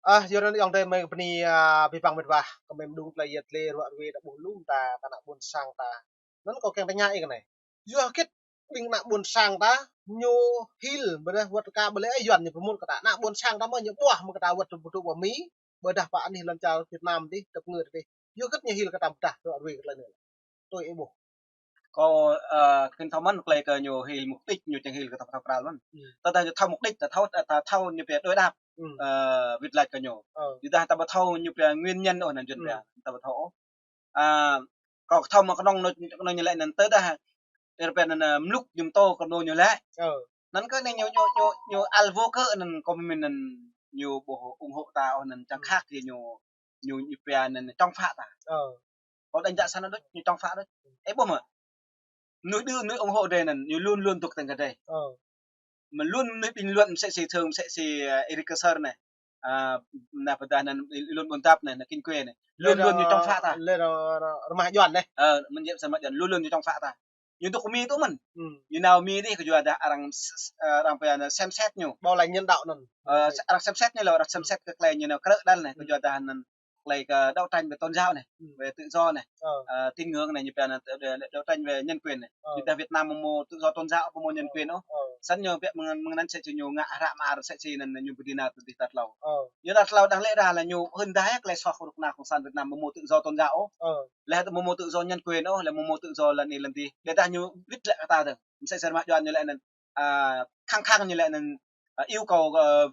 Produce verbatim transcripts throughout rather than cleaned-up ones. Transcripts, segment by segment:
Ah, yua anŭn ayŏng adơi mơi bơni, ah, abih bang mĕt wa, kơ mơi mơđung tơlơi yet lĕ ruă ruê ta ƀuh lŏm ta, ta ană ƀôn sang ta. Anŭn kâo kiăng tơña ih kơ anai. Yua hơget ƀing ană ƀôn sang ta ñu hil, ƀôdah wơ̆t kơ ƀơi lĕ Yuan ñu pơmŭt kơ ta. Ană ƀôn sang ta mơ̆ ñu ƀuah mơ̆ kơ ta wơ̆t tơpơtŭ ƀơi Mi, ƀôdah pơ anih lŏn čar Việt Nam dih, tơpơngơ̆ dih. Yua hơget ñu hil kơ ta ƀôdah ruă ruê kơ tơlơi anai. Tui ih ƀuh. Kâo, ơ, kơ thâo mơ̆n tơlơi kơ ñu hil mục đích, ñu čang hil kơ ta thâo krăn mơ̆n. Hmm. Tơdah ñu thâo mục đích, ta thâo, ta thâo ñu pia đối đáp, hmm, ơ, wĭt laĭ kơ ñu. Ờ. Tơdah ta ƀu thâo ñu pia nguyên nhân ôh anŭn Yuan pia, hmm, ta ƀu thâo ôh. A, kâo thâo mơ̆ kơnơ̆ng ñu, kơnơ̆ng ñu laĭ anŭn tơdah, ơ, pia anŭn, ơ, mlŭk ñu pơtô kơ ñu laĭ. Ờ. Anŭn kơ anai ñu, ñu, ñu, ñu ăl vô cớ anŭn kâo mĭn anŭn ñu ƀu ủng hộ ta ôh anŭn čang, hmm, khăk kơ ñu, ñu, ñu pia anŭn chống phá ta. Ờ. Kâo đánh giá săn đôč, ñu chống phá đôč. Ơ, ƀuh mơ̆. Mơnuih đưm, mơnuih ủng hộ drei anŭn, ñu luôn luôn dŏ tơ̆ng kơ drei. Ờ. Mơ̆ luôn mơnuih bình luận msĕ si thường, msĕ si, ơ, Eric Keser anai. A, anai ƀôdah anŭn luôn ƀôn dap anai, anŭn Kinh Quê anai. Luôn luôn ñu chống phá ta. Lĕ rơmah Yuan anai. Ơ, mơ̆n yơh rơmah Yuan, luôn luôn ñu chống phá ta. Ñu dŏ Mi tŭ mơ̆n. Hmm. Ñu nao Mi dih kơ yua dah arăng s-, s-, ơ, arăng pia anŭn xem xét ñu. Bảo lãnh nhân đạo anŭn. Ơ, s-, arăng xem xét ñu lĕ, arăng xem xét kơ tơlơi ñu nao krư̆ đôč anai, kơ, hmm, yua dah anŭn tơlơi kơ đấu tranh về tôn giáo anai, hmm, về tự do anai, ờ, ơ, tín ngưỡng anai, ñu pia anŭn, ơ, đấu tranh về nhân quyền anai. Ờ. Ñu dah Việt Nam mơ̆ mơ̆ tự do tôn giáo, mơ̆ mơ̆ nhân, ờ, quyền ôh. Ờ. Săn ñu pia mơ̆ng-, mơ̆ng anŭn msĕ si ñu ngă hră mơar msĕ si anŭn ñu pơdina tơ dih ta tlâo. Ờ. Ñu ta tlâo đang lĕ ră lĕ ñu hưn dah tơlơi soh kơ rơ̆k na cộng sản Việt Nam mơ̆ mơ̆ tự do tôn giáo ôh. Ờ. Lĕ mơ̆ mơ̆ tự do nhân quyền ôh, lĕ mơ̆ mơ̆ tự do lĕ anai lĕ dih. Lĕ dah ñu wĭt laĭ kơ ta dơ̆ng. Msĕ si rơmah Yuan ñu laĭ anŭn, a, khăng khăng ñu laĭ anŭn, a, yêu cầu, ơ,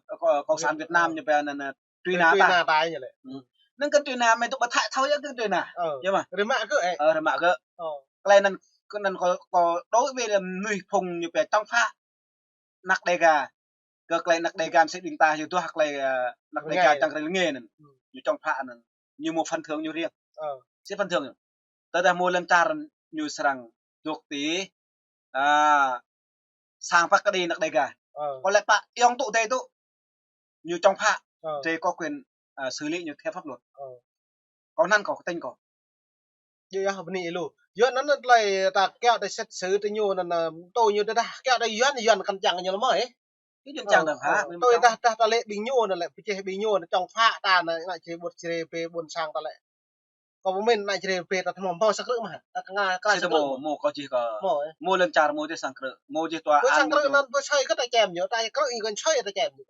cộng sản Việt Nam, ờ, ñu pia anŭn, a, truy nã ta. Truy nã ta ñu laĭ. Ừ. Anŭn kơ truy nã mơi tŭ ƀu thâo thâo yơh kơ truy nã. Ờ. Yơh mơ̆. Rơmah gơ̆, ơ. Ơ, rơmah gơ̆. Ờ. Tơlơi anŭn, kơ anŭn kâo, kâo đối với mơnuih phung ñu pia chống phá anăk Đêga. Kơ tơlơi anăk Đêga msĕ ƀing ta yơh duah tơlơi, ơ, anăk Đêga čang rơngê anŭn. Ừ. Ñu chống phá anŭn. Ñu mơ̆ phần thưởng ñu riêng. Ờ. Sĭt phần thưởng ñu. Tơdah mơ̆ lŏn čar ñu srăng dŏ tih, a, sang păk kơđi anăk Đêga. Ờ. Kơ lĕ pă ayŏng tŭ tê tŭ ñu chống phá. Ờ. Drei có quyền, a, xử lý ñu theo pháp luật. Ờ. Kâo anŭn kâo kơtĕng kâo. Yơh, yơh, bơni lu. Yua anŭn tơlơi ta kiăng tơlơi xét xử tơ ñu anŭn, ơ, tui ñu tơdah kiăng tơlơi Yuan, Yuan kăn čang ñu lơmơi. Kơ Yuan čang, ờ, dơ̆ng hă, ờ, tui dah, dah ta lĕ ƀing ñu anŭn lĕ, pơjeh ƀing ñu anŭn chống phá ta anŭn, ană Jrai ƀut Jrai pê ƀôn sang ta lĕ. Kâo pơmĭn ană Jrai pê ta tơmơ̆ mơ̆ sang krư̆ mơ̆. Ta kơ ngă, kơ ngă sang krư̆ mơ̆, mơ̆ kâo čih kơ. Mơ̆, ơ. Mơ̆ lŏn čar mơ̆ čih sang krư̆. Mơ̆ čih tòa án sang krư̆ anŭn pơsơi kơ ta čem ñu, ta krư̆ ih kơ sơi ta čem ñu.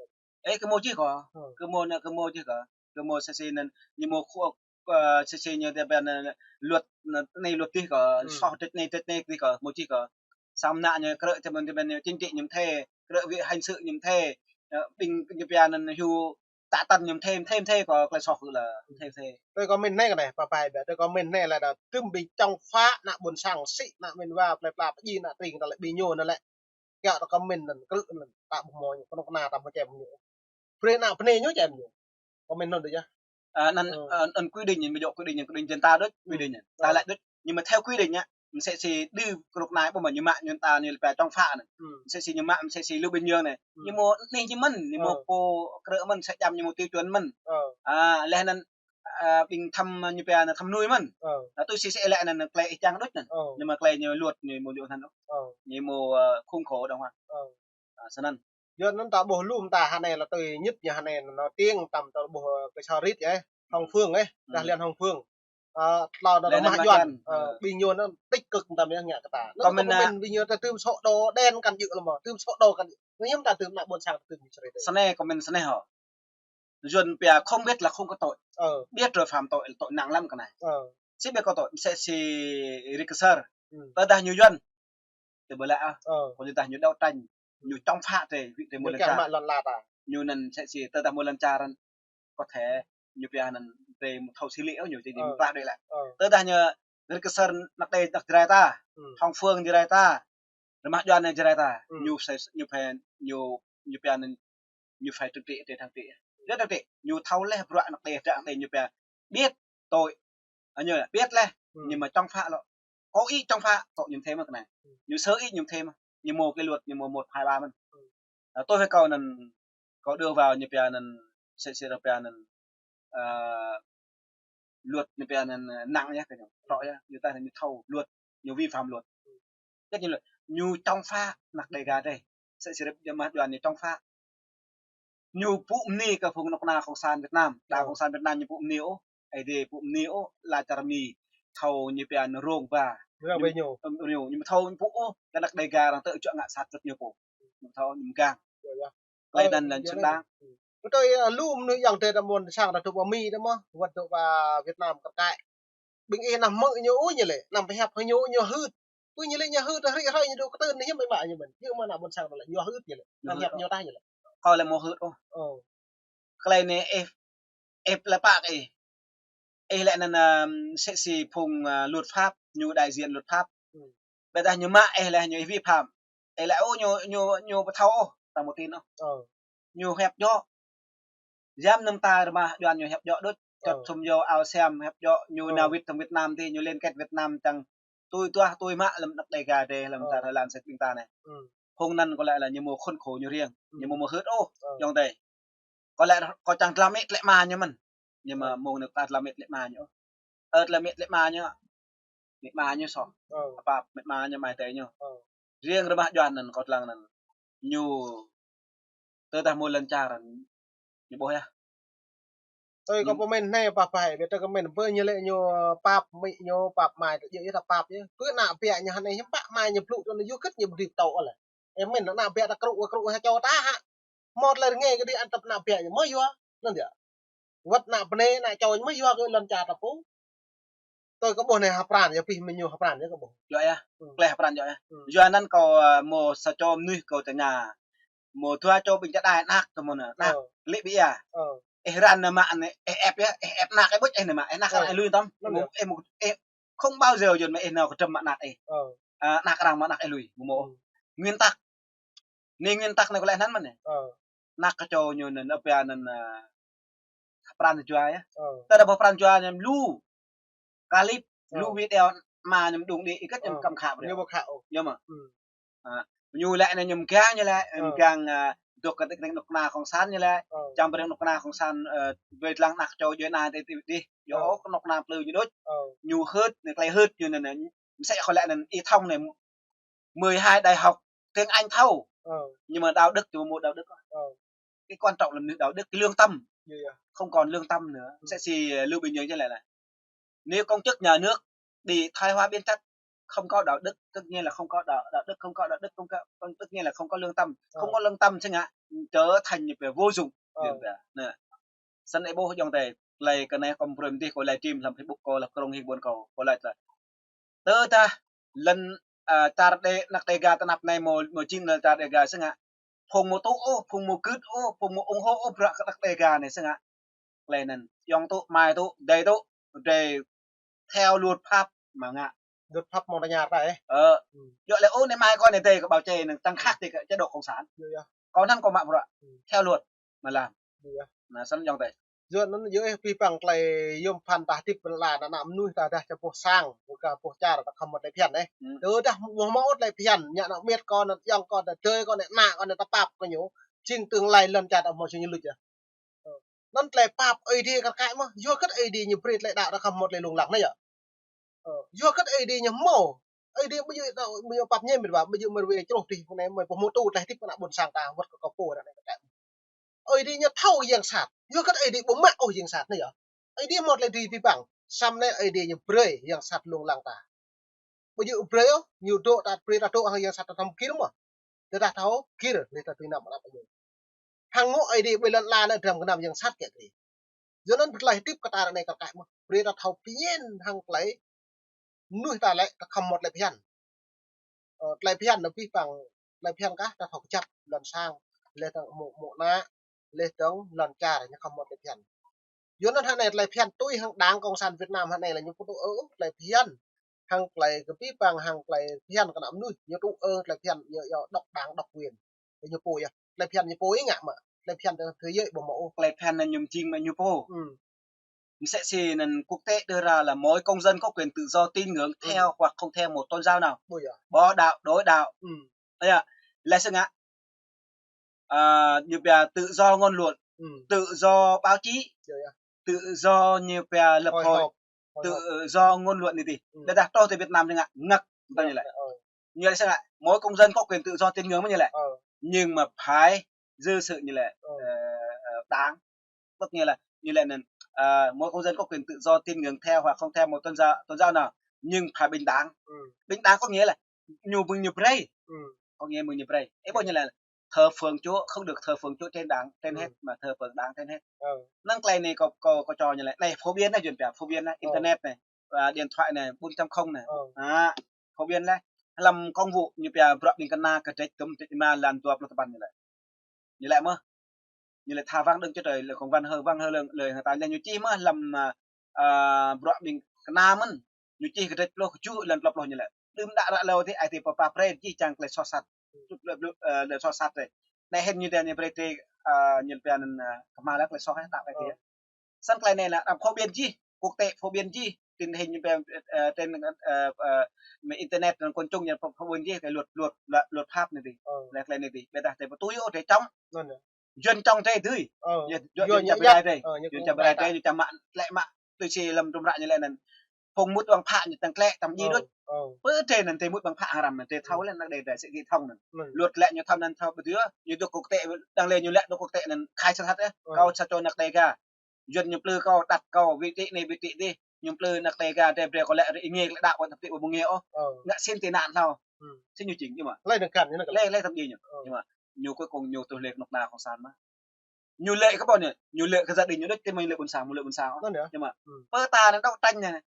Ơ, kơ mơ̆ čih kơ. Ơ. Kơ mơ̆ anŭn, kơ mơ̆ čih kơ. Kơ mơ̆ sĕ sĕ anŭn, ñu mơ̆ khu-, ơ, sĕ sĕ ñu dah pia anŭn luật, anai luật dih kơ, ơ, soh dêh anai, dêh anai dih kơ, mơ̆ čih kơ. Samơ̆ anŭn ñu krư̆ tơmơ̆n, tơmơ̆n ñu chính trị ñu mơ̆ thê, krư̆ về hình sự ñu mơ̆ thê, ơ, ƀing ñu pia anŭn hyu tả tăn ñu mơ̆ thê, mơ̆ thê, mơ̆ thê kơ tơlơi soh kơ lĕ, mơ̆ thê, mơ̆ thê. Tui kâo mĭn anai kơ anai, pă pai ƀĕ, tui kâo mơ̆n anai lĕ dah tơm ƀing chống phá ană ƀôn sang sĭ, ană mĭn wa, plei pla pơjing ană tring ta lĕ ƀing ñu anŭn lĕ. Kiăng tơ kâo mĭn anŭn, krư̆ anŭn, ta ƀu mơ̆ ñu, kơnuk kơna ta ƀu čem ñu. Brơi ană bơnai ñu čem ñu. Kâo mĭn anŭn đôč yơh. A, anŭn, ơ, a, anŭn quy định ñu, ƀu djơ̆ quy định ñu, quy định dân ta đôč, quy định ñu. Ta lĕ đôč, nhưng mà theo quy định á, msĕ si đưm kơnuk kơna ƀu mơ̆ ñu mă ñu ta ñu lĕ pia chống phá anŭn. Msĕ si ñu mă, msĕ si Lưu Bình Dương anai. Ñu mơ̆ anai ñu mơ̆n, ñu mơ̆ pô krư̆ mơ̆n, sĕ čăm ñu mơ̆ tiêu chuẩn mơ̆n. A, lĕ anŭn, a, ƀing tham ñu pia anŭn tham nuôi mơ̆n. Ơ. Anŭn tui sĭ sĕ lĕ anŭn tơlơi ih čang đôč anŭn. Ơ. Nhưng mà tơlơi ñu luật ñu mơ̆ djơ̆ anŭn. Ơ. Ñu mơ̆, ơ, khung khổ đàng hoàng. Ơ. A, sơnăn. Yua anŭn ta ƀuh lŏm ta hơnai lĕ tui nhất ñu hơnai nổi tiếng tơm ta ƀuh, ơ, kơ Sa Rit ơ, Hồng Phương ơ, dah Liên Hồng Phương. Ơ, tlâo anŭn rơmah Yuan. Ơ. Ƀing ñu anŭn tích cực tơm yơh ngă kơ ta. Anŭn kâo mĭn ƀing ñu ta tơm sŏk đô đen kăn djơ̆ lơmơi, tơm sŏk đô kăn djơ̆. Anŭn hiư̆m ta tơm ană ƀôn sang tơm ñu čơrê. Snei kâo mĭn snei hŏ. Yuan pia không biết là không có tội. Ờ. Biết rồi phạm tội là tội nặng lắm kơ anai. Ờ. Sĭ ƀĕ kơ tội, msĕ si Eric Keser. Tơdah ñu Yuan. Tơ ƀơi lĕ a. Ờ. Kơ ñu dah ñu đấu tranh. Ñu chống phá tơ, wĭt tơ mơ̆ lŏn čar. Ñu anŭn msĕ si tơdah mơ̆ lŏn čar. Có thể ñu pia anŭn tơ mơ̆ thâo sĭ lĕ ñu, tơ ñu pla đuaĭ lĕ. Ờ. Tơdah ñu Eric Keser anăk Đê, anăk Jrai ta. Hồng Phương Jrai ta. Rơmah Yuan anai Jrai ta, ñu phải, ñu phải, ñu, ñu pia anŭn, ñu phải trừng trị, trừng trị. Rất trừng trị. Ñu thâo lĕ bruă anăk Đê, anăk Đê ñu pia biết tội. A, ñu biết lĕ, nhưng mà chống phá lĕ. Có ý chống phá, tội ñu mơ̆ thê mơ̆ kơ anai. Ñu sơ ý ñu mơ̆ thê mơ̆. Ñu mơ̆ kỷ luật, ñu mơ̆ một hai ba mơ̆n. A, tui hăng kâo anŭn, kâo đưa vào ñu pia anŭn, sĕ sĕ ră pia anŭn, a, luật ñu pia anŭn, ơ, nặng yơh kơ ñu, trŏ yơh, ñu ta ñu thâo luật, ñu vi phạm luật. Kơ ñu lĕ, ñu chống phá anăk Đêga tơ. Sĕ sĕ rơmah Yuan ñu chống phá. Ñu pŭ mơni kơ phung anŏ kơna Cộng sản Việt Nam. Đảng Cộng sản Việt Nam ñu pŭ mơni ôh. Ơi Adai pŭ mơni ôh, la čar Mi thâo ñu pia ñu rông ba. Rông ba ñu. Ưm, ñu thâo ñu pŭ ôh, kơ anăk Đêga arăng tơ̆ čuă ngă sat wơ̆t ñu pŭ. Ñu thâo ñu mơgang. Tơlơi anŭn lĕ xứng đáng. Kơ tui, ơ, lu mơnuih yang tơ ta mơ̆n sang ta dŏ pơ Mi ta mơ̆n, wơ̆t dŏ pơ Việt Nam kar kaĭ. Ƀing ih anăm hmư̆ ñu ôh ñu lĕ, anăm pơhiăp hăng ñu, ñu hưt. Pơ ñu lĕ ñu hưt, hrĭ hrơi ñu dŏ kơtưn ñu hiư̆m ƀing ƀă ñu mơ̆n. Ñu mơ̆n ană ƀôn sang ta lĕ, ñu hưt ñu lĕ. Anăm hiăp ñu tah ñu lĕ. Kâo lĕ ƀu hưt ôh. Tơlơi anai ih, ih lĕ pă kơ ih. Ih lĕ anŭn, ưm, sĕ si phung, ơ, luật pháp, ñu đại diện luật pháp. Ƀiădah ñu mă ih lĕ ñu ih vi phạm. Ih lĕ ôh ñu, ñu, ñu ƀu thâo ôh, ta ƀu tin ôh. Ñu hiăp djơ̆. Yăm năm ta rơmah Yuan ñu hiăp djơ̆ đôč. Čŏt sum yô ao sem hiăp djơ̆ ñu nao wĭt tơ̆ng Việt Nam tih, ñu liên kết Việt Nam čang tui tuah tui mă lăm anăk Đêga dêh lăm ta Thái Lan sĕ ƀing ta anai. Phung anŭn kâo lĕ lĕ ñu mơ̆ khốn khổ ñu riêng. Ñu mơ̆ ƀu hưt ôh, yŏng tơi. Kâo lĕ kâo čang tơlơi mĕt tơlơi ama ñu mơ̆n. Ñu mơ̆ mơ̆ng anai ta tơlơi mĕt tơlơi ama ñu. Ơ, tơlơi mĕt tơlơi ama ñu. Mĕt ama ñu soh. Pap mĕt ama ñu amai adơi ñu. Riêng rơmah Yuan anŭn kâo lăng anŭn. Ñu tơdah mơ̆ lŏn čar ñu ƀuh yơh. Tui kâo pơmĭn anai pă pai, ƀiădah kâo pơmĭn bơ ñu lĕ ñu pap mĭ ñu pap amai tơ djơ̆ yơh ta pap yơh. Pơ ană ƀiă ñu hơnai hiư̆m pă amai ñu blŭ tơ ñu yua kơ ñu ƀu dưi pơtô ôh lĕ. Ơ mĭn ană ƀiă ta krŭ, krŭ hă čô ta hă. Hmâo tơlơi rơngai kơ đĭ ăn tơp ană ƀiă ñu mơ̆ yua. Anŭn yơh. Wơ̆t ană bơnai ană čô ñu mơ̆ yua kơ lŏn čar ta pô. Tui kâo ƀuh anai ha pran, yua pih mơ̆ ñu ha pran yơh kâo ƀuh. Yua yơh, klĕ ha pran yua yơh. Yua anŭn kâo, ơ, mơ̆ sa čô mơnuih kâo tơña. Mơ̆ dua čô ƀing čơđai anak tơ mơ̆n anŭn. Anak lĕ ƀiă. Ih ran anai mă anai, ih ĕp yơh, ih ĕp anak ih ƀuč ih anai mă, ih anak arăng ih lui tơm. Ih mơ̆, ih mơ̆, ih không bao giờ yua mă ih nao kơdrăm mă anak ih. Ơ, anak arăng mă anak ih lui, mơ̆ mơ̆. Nguyên tắc. Anai nguyên tắc anai kâo lĕ anŭn mơ̆n anai. Anak kơ čô ñu anŭn, ơ, ƀiă anŭn, ơ, pran jua yơh. Tơdah ƀuh pran jua ñu lu. Clip, lu video ama ñu mơ̆ đung đĭ, ih kơ ñu mơ̆ kăm khă brơi. Ñu ƀu khă ôh. Yơh mơ̆. Ñu lĕ anai ñu mơgang ñu lĕ, mơgang, ơ, dŏ kơ tơkeng anŏ kơna Cộng sản ñu lĕ. Čang brơi anŏ kơna Cộng sản, ơ, ƀơi lăng anăk čô djuai anai tơ tơ dih. Yơh ôh anŏ kơna plư ñu đôč. Ñu hưt, anai tơlơi hưt ñu anai, anai. Mơsĕ kâo lĕ anŭn ih thông anai mười hai đại học tiếng Anh thâo. Nhưng mà đạo đức thì mơ̆ đạo đức. Cái quan trọng là đạo đức, cái lương tâm. Không còn lương tâm nữa. Sĕ si, ơ, Lưu Bình Nhưỡng ñu lĕ lĕ. Nếu công chức nhà nước bị thoái hóa biến chất, không có đạo đức, tức nghĩa là không có đạo, đạo đức, không có đạo đức, không có, tức nghĩa là không có lương tâm. Không có lương tâm sĕ ngă, trở thành như kiểu vô dụng. Anŭn. Snăn ih ƀuh yŏng tơi, tơlơi kơ anai kâo brơi mơ̆n tih kâo livestream lăm Facebook kâo, lăm krông hing ƀôn kâo, kâo laĭ tơlơi. Tơdah lŏn, ơ, čar Đê, anăk Đêga tơnap anai mơ̆, mơ̆ jing lŏn čar Đêga sĕ ngă. Phung mơ̆ tŭ ôh, phung mơ̆ gưt ôh, phung mơ̆ ủng hộ ôh, bruă kơ anăk Đêga anai sĕ ngă. Tơlơi anŭn, yŏng tŭ, amai tŭ, adơi tŭ, adơi theo luật pháp mà ngă. Luật pháp mơ̆ng ta ña ta ih. Ơ. Yua lĕ ôh anai amai kâo anai adơi kơ bao che anŭn tăng khác thì kơ chế độ cộng sản. Kâo anŭn kâo mă bruă. Theo luật mà làm. Anŭn snăn yŏng tơi. Yua anŭn yơh ih pih păng tơlơi yôm phăn ta hơdip pơ lŏn ană mơnuih ta dah ča boh sang, ƀu kơ boh čar ta khŏm mă tơlơi phiăn ih. Tơdah ƀu hmâo tơlơi phiăn, ñu ană mĕt kâo anŭn, yŏng kâo anŭn, adơi kâo anŭn, ană kâo anŭn ta pap kơ ñu. Jing tương lai lŏn čar ta hmâo jing ñu luč yơh. Anŭn tơlơi pap Ơi Adai kar kaĭ mơ̆n, yua kơ Ơi Adai ñu brơi tơlơi đaŏ ta khŏm mă tơlơi lông lăng anai yơh. Yua kơ Ơi Adai ñu hmâo. Ơi Adai ƀu djơ̆, ƀu djơ̆ pap ñen mĭt wa, ƀu djơ̆ mơ̆ wơ̆t čroh tih, pô anai mơ̆ ƀu hmâo tŭ tơlơi hơdip kơ ană ƀôn sang ta, wơ̆t kơ kâo pô anai kar kaĭ. Ơi Adai ñu thâo yang sat. Yua kơ Ơi Adai ƀu mă ôh yang sat anai yơh. Ơi Adai hmâo tơlơi dưi pih păng. Samơ̆ anai Ơi Adai ñu brơi yang sat lông lăng ta. Ƀu djơ̆ brơi ôh, ñu dŏ ta brơi ta dŏ hăng yang sat ta tơm gir mơ̆n. Tơdah thâo gir, lĕ ta tui anăm anăp ñu. Hăng ngŏ Ơi Adai ƀơi lŏn ala anai dram gơnam yang sat kiăng kơ. Yua anŭn tơlơi hơdip kơ ta ră anai kar kaĭ mơ̆n. Brơi ta thâo pơñen hăng tơlơi mơnuih ta lĕ ta khŏm mă tơlơi phiăn. Ơ, tơlơi phiăn anŭn pih păng, tơlơi phiăn kah ta thâo kơjăp lŏn sang, lĕ dơ̆ng mơ̆, mơ̆ ană, lĕ dơ̆ng lŏn čar ñu khŏm mă tơlơi phiăn. Yua anŭn hă anai tơlơi phiăn tui hăng Đảng Cộng sản Việt Nam hă anai lĕ ñu pô tŭ ơ, tơlơi phiăn. Hăng tơlơi kơ pih păng hăng tơlơi phiăn kơ ană mơnuih, ñu tŭ ơ, tơlơi phiăn, ñu, ñu độc đảng, độc quyền. Ñu pô yơh. Tơlơi phiăn ñu pô ih ngă mơ̆. Tơlơi phiăn tơ thế giới ƀu hmâo ôh. Tơlơi phiăn anŭn ñu jing mơ̆ ñu pô. Mơsĕ si anŭn quốc tế đưa ra là mỗi công dân có quyền tự do tín ngưỡng theo hoặc không theo một tôn giáo nào. Ƀu yơh. Bỏ đạo, đổi đạo. Ơ yơh. Lĕ sĕ ngă. Ơ, ñu pia tự do ngôn luận, tự do báo chí, tự do ñu pia lập hội, tự do ngôn luận anai tih. Tơdah truh tơ Việt Nam ñu ngă ngăk, tơdah ñu lĕ. Ñu lĕ sĕ ngă, mỗi công dân có quyền tự do tín ngưỡng mơ̆ ñu lĕ. Nhưng mà phải dư sự ñu lĕ. Ơ, đảng. Có nghĩa là, như là nên, à, mỗi công dân có quyền tự do tín ngưỡng theo hoặc không theo một tôn giáo, tôn giáo nào, nhưng phải bình đẳng. Ừ. Bình đẳng có nghĩa là ñu ƀing ñu brơi. Ừ. Có nghĩa ƀing ñu brơi. Ê, bao nhiêu là thờ phượng Chúa, không được thờ phượng Chúa trên đảng, trên, ừ, hết, mà thờ phượng đảng trên hết. Ừ. Năng tơlơi anai kâo, kâo, kâo čô ñu lĕ. Anai phổ biến anai, Yuan pia phổ biến anai, ừ, internet anai, à, điện thoại anai, bốn chấm không anai. Ừ. À, phổ biến lĕ. Lăm công vụ ñu pia bruă ƀing kơna kơdrĕč tơm trik rơma lan dua pluh tơpăn ñu lĕ. Ñu lĕ mơ̆. Ñu lĕ tha wang đơ̆ng čơtrơi lĕ kông văn hơ, wang hơ lĕ, lĕ hơtai lĕ ñu čih mơ̆ lăm, à, à, bruă ƀing kơna mơ̆n. Ñu čih kơdrĕč pluh kơjuh lăm pluh pluh ñu lĕ. Đưm đă ră lâo tih ai tih pơpă brơi čih čang tơlơi soh sat. Tŭ lĕ blu-, à, lĕ soh sat rơi. Anai hĭn ñu đe ñu brơi tih, à, ñu pia anŭn, à, kơhma̱l lĕ tơlơi soh hĭ tăk ai tih. Ơ. Săn tơlơi anai lĕ đăm phổ biến jih, quốc tế phổ biến jih, truyền hình ñu pia, à, trên, à, à, mạng internet, quần chúng ñu phổ, phổ biến jih, tơlơi luật, luật, luật, luật pháp anai tih. Ơ. Lĕ tơlơi anai tih. Ƀiădah tơlơi pơtui ôh, tơlơi čŏng. Anŭn yơh. Yuan čŏng tơlơi dưi. Ơ. Yuan, Yuan, Yuan ñu čang ƀu rai tơlơi. Ơ, ñu čang ƀu rai tơlơi, ñu čang mă tlĕ mă tui si lăm tum ră ñu lĕ anŭn. Phung mŭt ƀăng phă ñu tăng tlĕ, tăng djai đôč. Ơ. Pơ tơlơi anŭn tơlơi mŭt ƀăng phă hăng răm anŭn tơlơi thâo lĕ năng đe đe sẽ ghi thông anŭn. Luật lĕ ñu thâo anŭn thâo ƀu djơ̆, ñu dŏ quốc tế, đang lĕ ñu lĕ dŏ quốc tế anŭn khai sat hăt ơ. Ơ. Kâo sa čô anăk Đêga. Yuan ñu plư kâo, đặt kâo, vị trí anai, vị trí adih. Ñu plư anăk Đêga, đe brơi kâo lĕ ri ngê lĕ đaŏ ƀu tơpĭ ƀu ngê ôh. Ơ. Ngă sin tị nạn thâo. Hm. Sin ñu jing, ñu mă. Lĕ nơ̆ng kăn, ñu năk. Lĕ, lĕ tơpĭ ñu. Ơ. Ñu mă. Ñu cuối cùng ñu tui lĕ kơnuk kơna cộng sản mă. Ñu lĕ kơ ƀôn ñu, ñu lĕ kơ gia đình ñu đôč, tơma ñu lĕ ƀôn sang, mơ̆ lĕ ƀôn sang. Anŭn yơh. Ñu mă. Hm. Pơ ta anai đấu tranh anai.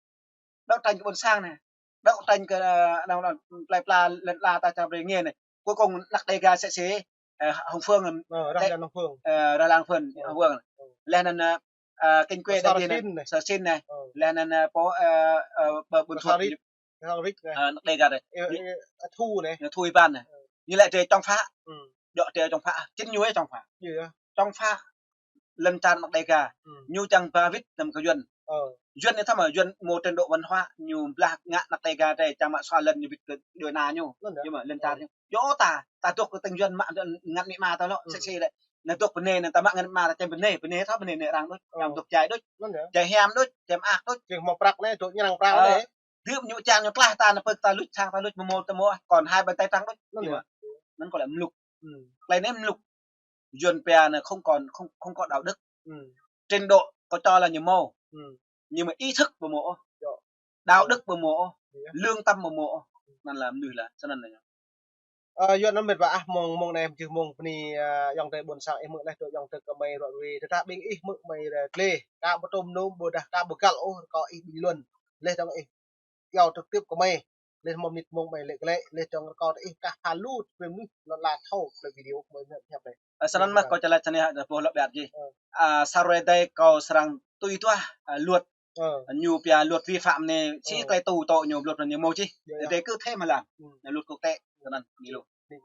Đấu tranh kơ ƀôn sang anai. Đấu tranh kơ, à, anŭn, anŭn, plơi pla lŏn ala ta čang brơi ngê anai. Cuối cùng anăk Đêga sẽ, sẽ, à, Hồng Phương, ơ, Rah Lan Hồng Phương. Ơ, Rah Lan Hồng Phương, ơ, Hồng Phương. Ơ. Lĕ anŭn, à, à, kinh quê Sa Đa Ra Tiên Sin anai. Anai. Sa Ra Sin anai. Ơ. Lĕ anŭn, à, pô, à, à, ƀơ-, ƀôn Sa Thuột Rit. Hăng Rich anai. Ơ, anăk Đêga anai. Ơ, ñu, ơ, Thu anai. Ñu Thu Y Ban anai. Ơ. Ñu lĕ tơlơi čŏng phă. Hm. Dŏ tơlơi čŏng phă. Chính ñu ơ čŏng phă. Ơ, yơh. Čŏng phă. Lŏn čar anăk Đêga. Hm. Ñu čang ba wĭt năm kơ Yuan. Ơ. Yuan anai thâo mơ̆, Yuan mơ̆ trình độ văn hóa, ñu blah ngă anăk Đêga tơlơi čang mă sua lŏn ñu wĭt kơ djuai ania ñu. Anŭn yơh. Ñu mă lŏn čar. Ơ. Yua ta, ta dŏ kơ tơ̆ng Yuan mă ngăn amĭ ama ta lŏ, hm, sĕk sĕk lĕ. Anai dŏ pơ anai, anai ta mă ngăn amĭ ama ta čang pơ anai, pơ anai thâo pơ anai, anai arăng đôč. Ơ. Arăng dŏ djai đôč. Anŭn yơh. Djai hiam đôč, djai mơak đôč. Djai hmâo prăk anai, dŏ ñu arăng prăk anai. Ơ. Dưm ñu čang ñu tlah ta, anai pơ ta luč sang ta luč mơmô ta mơ̆, còn hai bàn tay trắng đôč. Anŭn yơh. Anŭn kâo lĕ mluk. Hm. Tơlơi anai mluk. Yuan pia anai không còn, không, không có đạo đức. Hm. Trình độ kâo čô lĕ ñu mơ̆. Hm. Nhưng mà ý thức ƀu mơ̆ ôh. Yơh. Đạo đức ƀu mơ̆ ôh. Yơh. Lương tâm ƀu mơ̆ ôh. Anŭn lĕ mơnuih lĕ, săn anŭn lĕ. Ơ, Yuan anŭn mĕt wa ah, mông, mông anai jing mông bơni, à, ayŏng adơi ƀôn sang ih hmư̆ laih dŏ ayŏng adơi kơmơi ră ruai. Tơdah ƀing ih hmư̆ kơmơi ră glêh, ka ƀu tôm nôm ƀôdah ka ƀu găl ôh, rơkâo ih bình luận. Laih dơ̆ng ih iâu trực tiếp kơmơi. Laih mơ̆ mơnit mông kơmơi lĕ glêh, laih dơ̆ng rơkâo ih kah pha lu tơlơi mơnuih lŏn ala thâo tơlơi video kơmơi hiăp hiăp anai. Ơ, săn anŭn mơ̆ kâo čơlăt săn anai hă, ƀuh lŏ ƀiă jih. Ơ. À, sa hrơi adih kâo srăng tui tuah, à, luật. Ơ. Ñu pia luật vi phạm anai, či, ơ, tơlơi tŭ tŏ ñu luật anai ñu mơ̆ jih. Yơh, yơh. Adih kơ thê mă lăng. Hm. Luật quốc tế, săn anŭn, ñu lu. Hm.